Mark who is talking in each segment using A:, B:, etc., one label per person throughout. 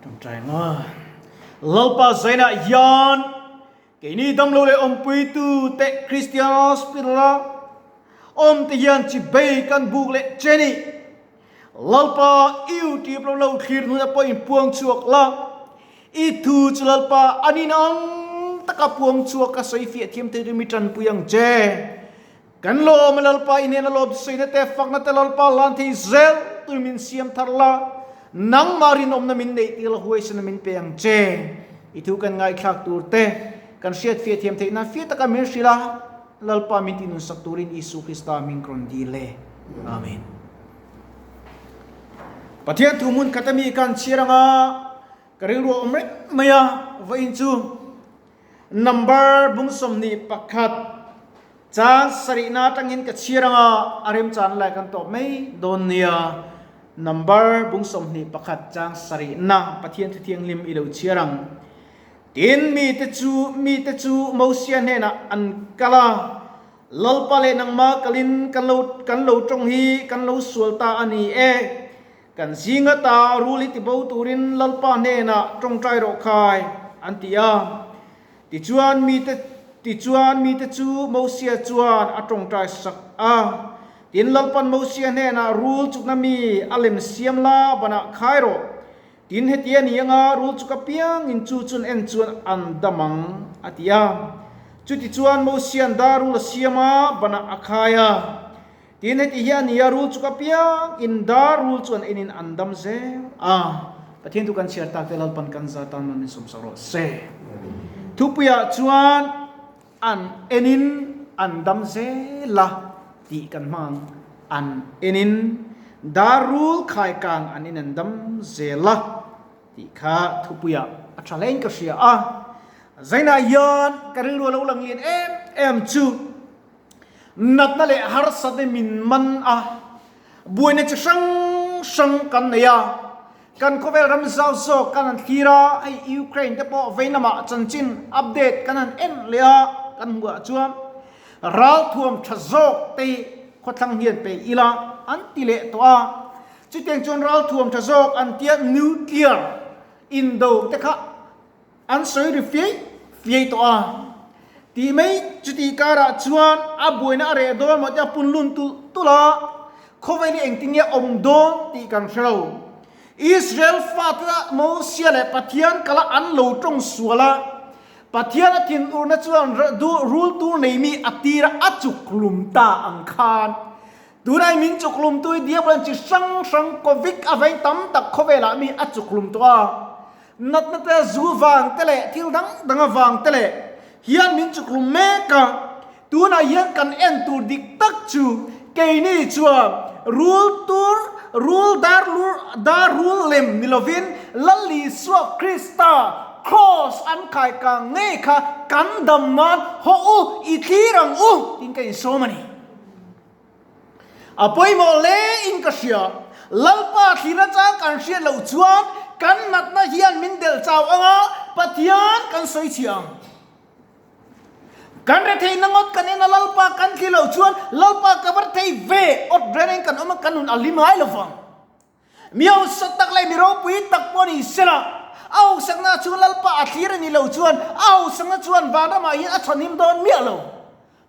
A: Ṭawngṭai nga. Lalpa zainah hian keini damlo leh awmpuitu te Christian Hospital a awm te hian chibei kan buk leh che ni. Lalpa YouTube lam lo thlir hnuna pawh in puang chhuak la. I thu chu Lalpa an in ang taka puang chhuak ka sawi fiah thiam thei mi ṭanpui ang che. Kan lawm a Lalpa i hnena lawm sawiina te fakna te Lalpa hlan thei zel tur min siam thar la, nangmah rinawmna min neih tir la huaisana min pe ang che. I thu kan ngaihthlak tur te kan hriat fiah thiam theih nan fiah taka min hrilh a, Lalpa min tihnunsak turin Isu Krista min rawn dil e. Amen. Pathian thu hmun khat ami kan chhiar anga ka rilru a awm reng mai a, vawiin chu Number bung 21 chang sarihna atangin ka chhiar anga a remchan lai kan tawp mai dawn nia. Number bung 21 chang sarihna Pathian Thuthianghlim i lo chhiar ang. Tin, mite chu mite chu Mosia hnenah an kal a, Lalpa leh nangmah kalin kan lo kan lo tawng hi kan lo sual ta a ni e. Kan zinga ta rul hi tibo turin Lalpa hnenah tawngtai rawh khai, an ti a. Tichuan mite tichuan mite chu Mosia chuan a tawngtai sak a. Tin Lalpan Mosia hnenah rul chukna mi a lem siam la banah khai rawh. Tin heti a ni anga rul chuk apiangin chu chun en chuan an dam ang, a ti a. Chutichuan Mosia'n darul a siam a, banah a khai a. Tin, heti hi a ni a, rul chuk apiang in dar rul chuan en in an dam zel a. Pathian thu kan chhiar tak te Lalpan kan za tan man min sawmsak rawh se. Thupuiah chuan an en in an dam zel a tih kan hmang ang. An en in dar rul khaikang an in an dam zel a tih kha thupuiah a tha hle in ka hria a. Zainah hian ka rilru a lo lang lian em em chu. Natna leh harsatna min man a, buaina chi hrang hrang kan nei a, kan khawvel ram zau zawk kan han thlir a, hei Ukraine te pawh vei lamah chanchin update kan han en leh a, kan hmuh ah chuan ralthuam tha zawk te hi khawthlang hian pe ila an ti leh tawh a, chutiang chuan ralthuam tha zawk an tia nuclear indo te kha An sawi ri fiai fiai tawh a, tih mai chutih karah chuan a buaina a reh dawn maw tia pun lun tulh tulh a, khawvel hi engtin nge awm dawn tih kan hre lo. Israel fate Mosia leh Pathian kala an lo tawng sual a, Pathian a thinurna chuan rul tur nei mi a tira a chuk lum ta ang khan tunai min chuk lum tu hi Diabol an chi hrang hrang Covid a veng tam tak khawvelah mi a chuk lum tawh a. Natna te, zu vang te leh thil dang dang avang te leh hian min chukhlum mek a. Tunah hian kan en tur dik tak chu keini chuan rul tur, rul dar lur, dar rul lem ni lovin Lal Isua Krista Kraws an khai kang ngei kha kan dam nan haw u, i thlir ang u tiin ka insawm a ni. A pawimawh hle in ka hria. Lalpa thlirna chang kan hriat loh chuan kan natna hian min delh chau ang a, Pathian kan sawi chhiah ang. Kan retheihna ngawt kan en a, Lalpa kan thlir loh chuan Lalpa ka va rethei ve awt reng in kan awm a, kan nun a hlim ngai lo vang. Mi hausa tak leh mi ropui tak pawh ni sela, a hausakna chu Lalpa a thlir a nih loh chuan a hausakna chuan vanramah hian a chhawnhim dawn miah lo.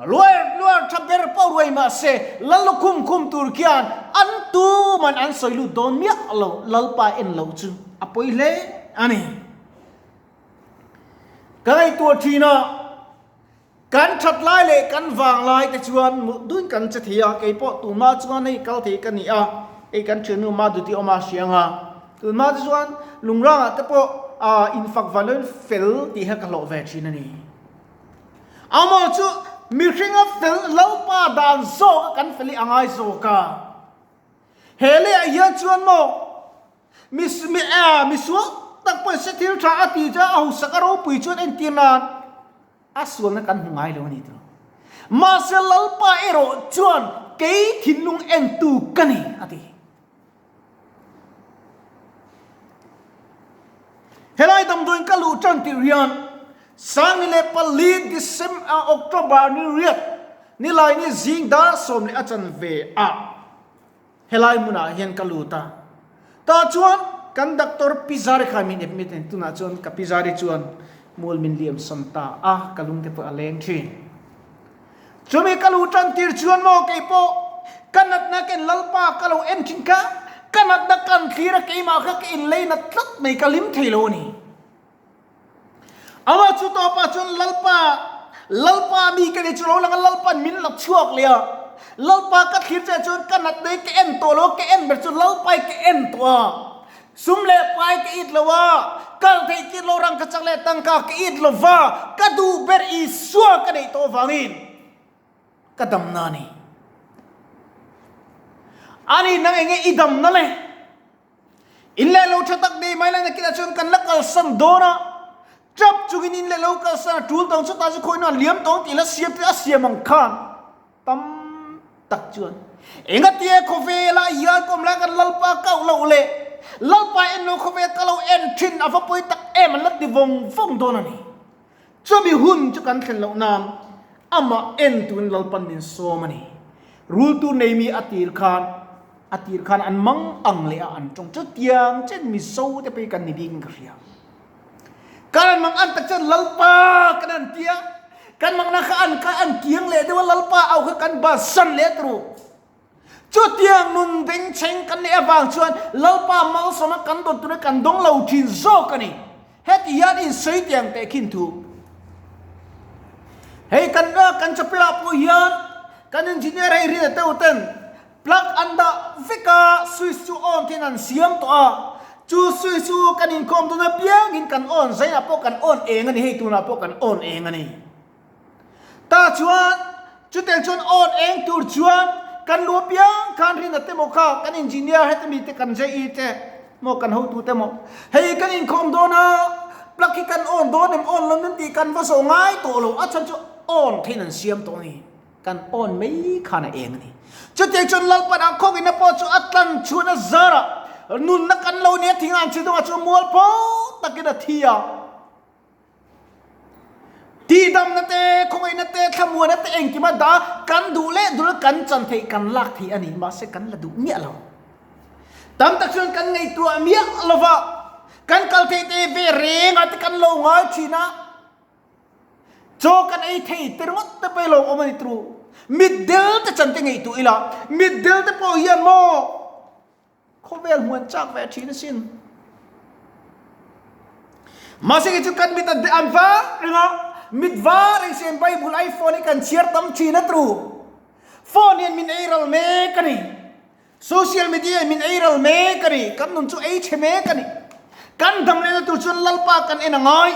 A: Luar luar tha ber pawh ruai mah se, Lal lukhum khum tur khian an tuman an sawi lut dawn miah lo, Lalpa en loh chu a pawi hle a ni. Ka ngaihtuah thin a. Kan that lai leh kan vang lai te chuan mut dun kan che thei a, kei pawh tunhma chuan hei kal thei ka ni a, hei kan thiannu Maduti awm a hriang a, tunhma te chuan lungrangah te pawh ah infak van loin fel tih kha ka hlawh ve thin a ni. Amaw chu mihringa fel Lalpa dan zawk a kan fel hi a ngai zawk a, he leiah hian chuan maw Mi mi a misual tak pawhin se thil tha a tih chuan a hausak a ropui chuan entir nan a sualna kan hmu ngai lo a ni tawh. Mahse Lalpa erawh chuan kei thinlung entu ka ni a ti. Helai damdawiin ka luh tan tirh hian Sangni leh pali December October ni riat nilai ni zing dar sawm leh a chan ve a. Helai hmunah hian ka lut a, tah chuan Kan doctor Pi Zari kha min admit a ni. Tunah chuan ka Pi Zari chuan mual min liam san ta a, ka lung te pawh a leng thin. Chumi ka lu tan tir chuan maw kei pawh ka natna ken Lalpa ka lo en thin kha, ka natna kan thlir a keimah kha ka inlei nat tlat mai ka hlim thei lo a ni. Amah chu tawpah chuan Lalpa, Lalpa mi ka ni chu lo lang a, Lalpa'n min la chhuak leh a. Lalpa ka thlir che chuan ka natna hi ka en tawh lo a, ka en ber chu Lalpa hi ka en tawh a. Sum leh pai ka it lo a, kal theih tir lo rang ka chak leh tangka ka it lo va, ka duh ber Isua ka neih tawh avangin ka damna a ni. Ani nang enge i damna le? In leh lo tha tak nei mai lai nakinah chuan kan la kalsan dawn a, tap chungin in leh lo kalsan a tul tawng chutah chu khawiin a liam tawng tih la siam te a siam ang khan tam tak chuan engatia khawvela hian kawm lai kan Lalpa kauh loh leh Lalpa en lo khawvel ka lo en thin a va pawi tak em an la ti vawng vawng dawn a ni. Chumi hun chu kan thlen loh nan amah en tuin Lalpan min sawm a ni. Rultu neimi a tir khan a tir khan an mang ang leh a an tawng chutiang chen Mizo te pawh hi kan ni bik in ka hria. Kan an mang an tak chuan Lalpa kan an tia, kan mangna kha an kha an kiang leh deuh a Lalpa au kha kan bansan leh turu. Chutiang nun bengchheng kan neih avang chuan Lalpa malsawmna kan dawn tura kan dawng lo thin zawk a ni. Heti hian insawi tiang teh khin thu. Hei kan kan chapel ah pawh hian kan engineer hei rin a teuh ten plug an dah vek a, switch chu on thein an siam tawh a. Chu switch chu kan inkhawm dawn apiangin kan on zainah pawh kan on eng a ni, hei tunah pawh kan on eng a ni. Tah chuan chutiang chuan awn eng tur chuan kan lu apiang khan rin a te maw kha kan engineer heti mi te kan JE te maw kan hotu te maw hei kan inkhawm dawn a plug hi kan on dawn em on lo nan tih kan va zawh ngai tawh lo a chhan chu on thein an siam tawh a ni kan on mai khan a eng a ni chutiang chuan Lalpan ang khawngin na pawh chu a tlan chhuan a zarah nunna kan lo nia thing an chhi dawngah chuan mualpho takin a thi a. Tihdamna te, khawngaihna te, thlamuana te engkim a dah kan duh leh dul kan chan theih kan lak theih a ni. Mahse kan la duh miah lo. Tam tak chuan kan ngaihtuah miah lo va, kan kal theih te ve reng ah te kan lo ngai thin a, chaw kan ei thei te ringawt te pawh hi lo awm a ni turu. Mitdel te chan te ngaihtuah ila, mitdel te pawh hian maw Khawvel hmuan chak ve thin asin. Mahse kei chu kan mit a an var reng a, mit var reng sian Bible ai phone hi kan chhiar tam thin a tru. Phone hian min ei ral mek a ni. Social media hian min ei ral mek a ni. Kan nun chu ei chhe mek a ni. Kan dam lehna tur chuan Lalpa kan en a ngai.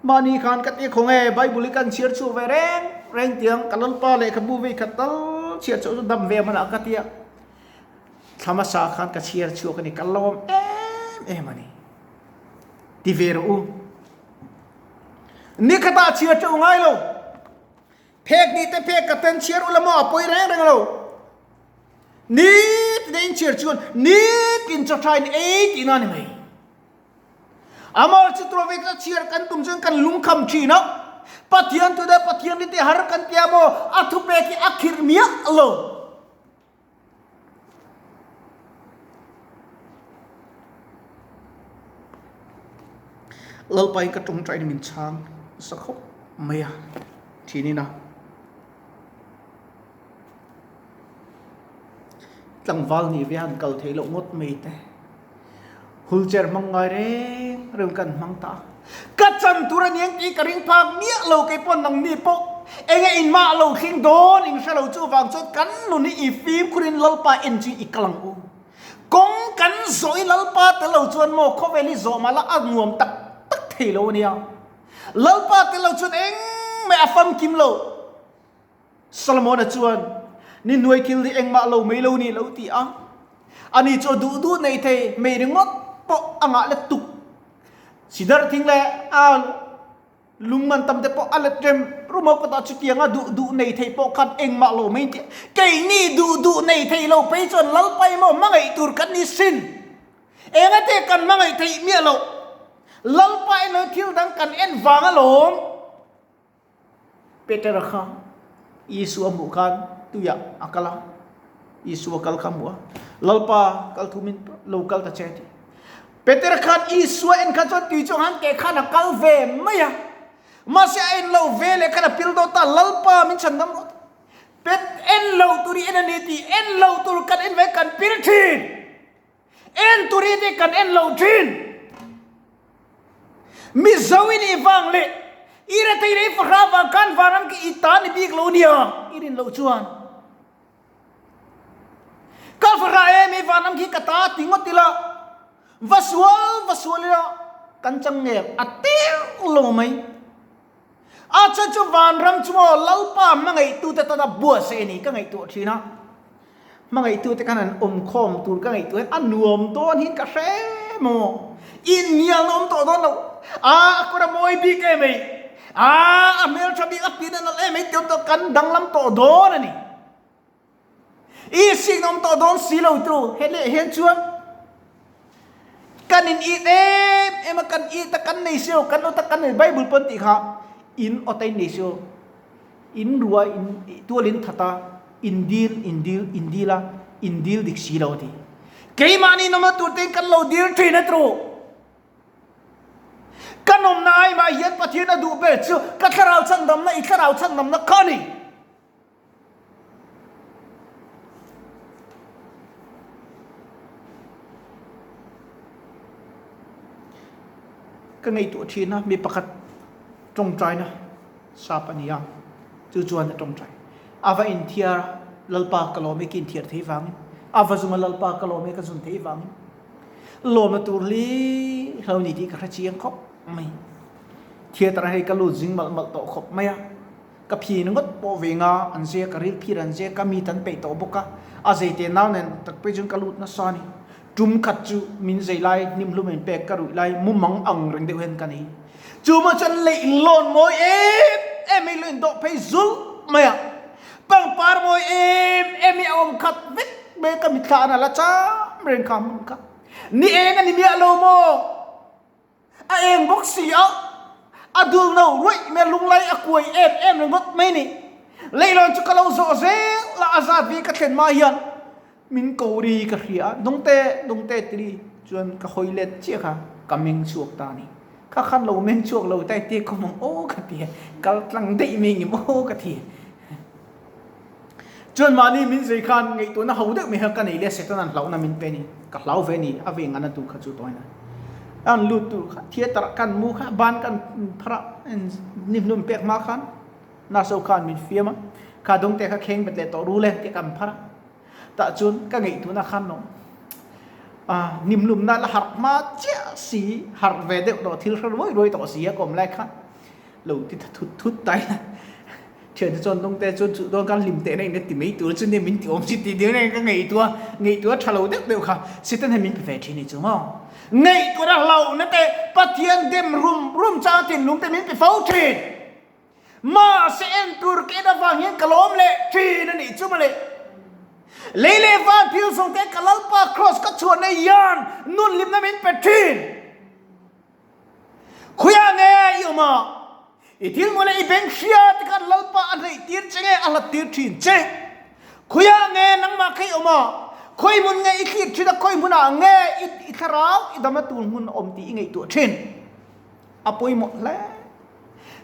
A: Mahni khan ka ti khawng e, Bible hi kan chhiar chhuak ve reng reng tiang ka Lalpa lehkhabu vei khat tal chhiar chhuah chu dam ve hmanah ka ti a, thla hmasa khan ka chhiar chhuak a ni, ka lawm em em a ni. Ti ve rawh u. Ni khatah chhiar teuh ngai lo. Phek ni te phek ka ten chhiar ula maw a pawi reng reng lo. Ni tin in chhiar chuan ni tin chaw tha in ei tihna a ni mai. Amah chu tura vek a chhiar kan tum chuan kan lungkham thin a, Pathian tu deuh Pathian ri te har kan tia maw a thupek hi a khirh miah lo. Lalpa in ka tawngtai in min chhang nasa khawp mai a thin in a. Tlangval nih ve han kal theih loh ngawt mai te. Wheelchair hmang ngai reng reng kan hmang ta. Ka chan tur a ni ang tih ka ring phak miah lo kei pawh nangni pawh eng nge in mah lo thleng dawn in hre lo chuvang chuan kan nun hi i fimkhur in Lalpa en chu i kal ang u. Kawng kan zawh i Lalpa tel lo chuan maw khawvel hi zawh mah la a nuam tak tak thei lo a nia. Lalpa tel lo chuan engmah a famkim lo. Solomona chuan, Ni hnuai thil hi engmah lo mai lo ni lo ti a. Ani chu a duh duh nei thei, mei ringawt pawh a ngah let tuk. Sidar thing leh a lung man tam te pawh a let rem rum a, kawtah chutianga duh duh nei thei pawh khan engmah lo mai ti. Keini duh duh nei thei lo phei chuan Lalpa emaw hmangaih tur kan ni sin. Engate kan hmangaih theih miah loh. Lalpa emaw thil dang kan en vang alawm. Petera kha Isua hmuh khan tuiah a kal a, Isua kal kha a hmu a. Lalpa kal thu min lo kal ta che ti. Peter khan Isua en khan chuan tui chung han ke khan a kal ve mai a. Mahse a en lo ve leh khan a pil dawt ta, Lalpa min chhan dam rawh. Pet en lo tur i en a ni ti, en lo tur kan en ve kan pil thin. En tur i te kan en lo thin. Mizo i nih vang leh i rethei leh i fahra vang khan vanram khi i ta ni bik lo nia i rin loh chuan. Ka fahra em i vanram khi ka ta ti ngawt ila va sual va sual ila kan chang nge a teuh lo mai. A chhan chu vanram chu maw Lalpa hmangaihtute tana buatsaih a ni ka ngaihtuah thin a. Hmangaihtute khan an awmkhawm tur ka ngaihtuah hian a nuam dawn hian ka hre maw. Inhnialna awm tawh dawn lo. A a kawr a mawi bik em mai. A a hmeltha bik a pian a nalh em mai tih awm tawh kan danglam tawh dawn a ni. I sik awm tawh dawn si lo tu he leh hian chuan kan in it em em a kan it a kan nei si lo kan awt a kan nei Bible pawn tih kha in awt a in nei si lo in rua in tual in that a in dil in dil in dil a in dil dik si lo a ti keimahni nawmna tur te in kan lo dil thin a tru ka nawmna ai mah hian Pathian a duh ber chu ka thlarau chhandamna i thlarau chhandamna kha a ni. Ka ngaihtuah thin a, mi pakhat tawngtaina sap a ni a, chu chuan a tawngtai. A va inthiar a, Lalpa ka lawm e ka inthiar thei vangin, a va zung a Lalpa ka lawm e ka zun thei vangin, lawmna tur hlir hlo ni tih ka hre chiang khawp mai. Theatre ah hei ka lut zing malh malh tawh khawp mai a. Ka phi ringawt pawh ve nga, an zia ka ril phir an zia ka mi tan peih tawh bawk a, a zei te nau nen tak pei chuan ka lut nasa a ni. Tum khat chu min zei lai hnimhlum in pek ka ruih lai mumang ang reng deuh hian ka nei. Chu maw chuan leih lawn mawi em em hi lo in dawh phei zulh mai a, pangpar mawi em em hi a awm khat vek mai a, ka mitthla an a la cham reng kha hmun kha. Ni eng a ni miah lo maw? A eng bawk si a, a dul no ruih mai a, lunglai a kuai em em ringawt mai ni. Leihlawn chu ka lo zawh zel a, a zat ve ka thlen hma hian min ko ri ka hria a, Dawngte, Dawngte ti ri chuan ka hawi let chiah kha ka meng chhuak ta a ni. Kha khan lo meng chhuak lo tai te khawm ang aw ka ti a, kal tlang daih mai ngim aw ka ti. Chuan mahni min zei khan ngaihtuahna ho deuh mai kha ka nei leh Satan-a'n hlauhna min pe a ni. Ka hlau ve a ni, a veng an a duh kha chu tawina. An lut tur kha theatre ah kan mu kha ban kan phar a ni hnum pek hma khan nurse ho khan min fiam a, kha dawngte kha kheng bet leh tawh ru le tih kan phar a. Tah chuan ka ngaihtuahna khan lo nimlumna la harh hma chiah si, harh ve deuh tawh thil hre ruai ruai tawh si a ka awm lai khan lo ti tha thut thut tai la. Thiante chuan dawngte chuan chu dawn khan hlim teh na in a ti mai tur chu nia min ti awm si tih ding reng ka ngaihtuah ngaihtuah tha lo deuh deuh kha Satan hian min pe ve thin ni chu maw ngaihtuah a hlauhna te Pathian dem rum rum chang thinlung te min pe fo thin mahse en tur ka en avang hian ka lawm leh thin a nih chu mawle lei leh van thil zawng te ka Lalpa cross ka chhuahna hian nun hlimna min pe thin. Khawiah nge i awm a? I thil hmu leh i beng hria ti khan Lalpa a hnaih tir che nge a hlat tir thin che? Khawiah nge nangmah kha i awm a? Khawi hmun nge i thlir thin a, khawi hmunah nge i thlarau i dam a tur hmun a awm tih i ngaihtuah thin? A pawimawh hle.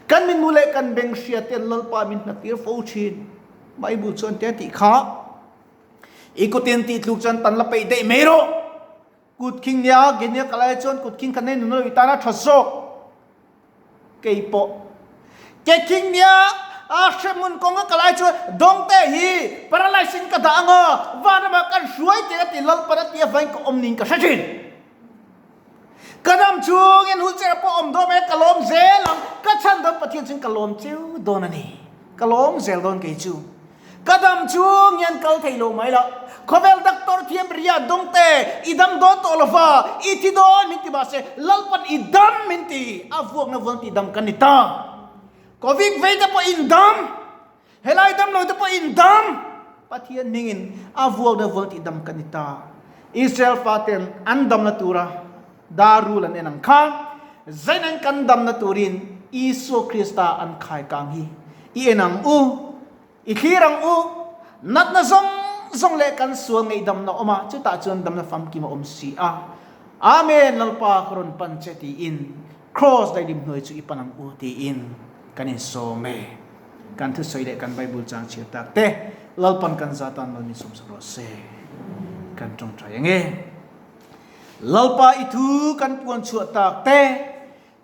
A: Kan min hmu leh kan beng hria ten Lalpa min hlat tir fo thin. Bible chuan tia tih kha i kutin tih tluk chuan tan la peih daih mai rawh. Kut khing nia Genia ka lai chuan kut khing kha nei nun lo i tana tha zawk kei pawh. Ke khing nia a hremhmun kawnga ka lai chuan dawngte hi paralyze in ka dah anga vanramah kan hruai tih a ti Lalpan a ti avangin ka awm niin ka hre thin. Ka dam chungin wheelchair pawh awm dawn mai a ka lawm zel ang ka chhan dawn Pathian chuan ka lawm cheu dawn a ni. Ka lawm zel dawn kei chu. Ka dam chung hian kal thei lo mai la. Khawvel doctor thiam ria dawngte i dam dawn tawh lo va, i thi dawn min ti mahse Lalpan i dam min ti, a vuakna vuan tih dam kan ni ta. Covid vei te pawh in dam, helai dam lo te pawh in dam, Pathian hmingin a vuakna vuan tih dam kan ni ta. Israel faten an damna tura darul an en ang khan zain an kan damna turin Isua Krista an khaikang hi i en ang u. I thlir ang u, natna zawng zawng leh kan sual ngaihdamna a awm a, chutah chuan damna famkim a awm si a. Amen, Lalpa ka rawn pan che tiin Kraws daihlim hnuai chu i pan ang u tiin kan insawm e. Kan thusawi leh kan Bible chang chhiar tak te Lalpan kan za tan mal min sawmsak rawh se. Kan tawngtai ang e. Lalpa i thu kan puan chhuah tak te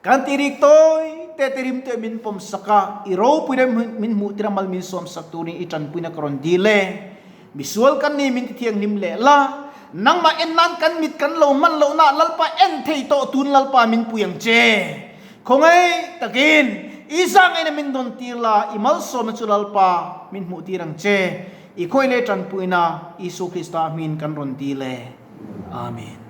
A: kan tirik tawi te te rim te min pawm sak a, i ropui rem min hmuh tir a mal min sawmsak turin i tanpuina ka rawn dil e. Misual kan ni min ti thianghlim leh la, nangmah en nan kan mit kan lo hman lohna Lalpa en thei tawh tun Lalpa min pui ang che. Khawngaih takin i zangaina min dawn tir la, i malsawmna chu Lalpa min hmuh tir ang che. I khawi leh tanpuina Isu Krista hmin kan rawn dil e. Amen.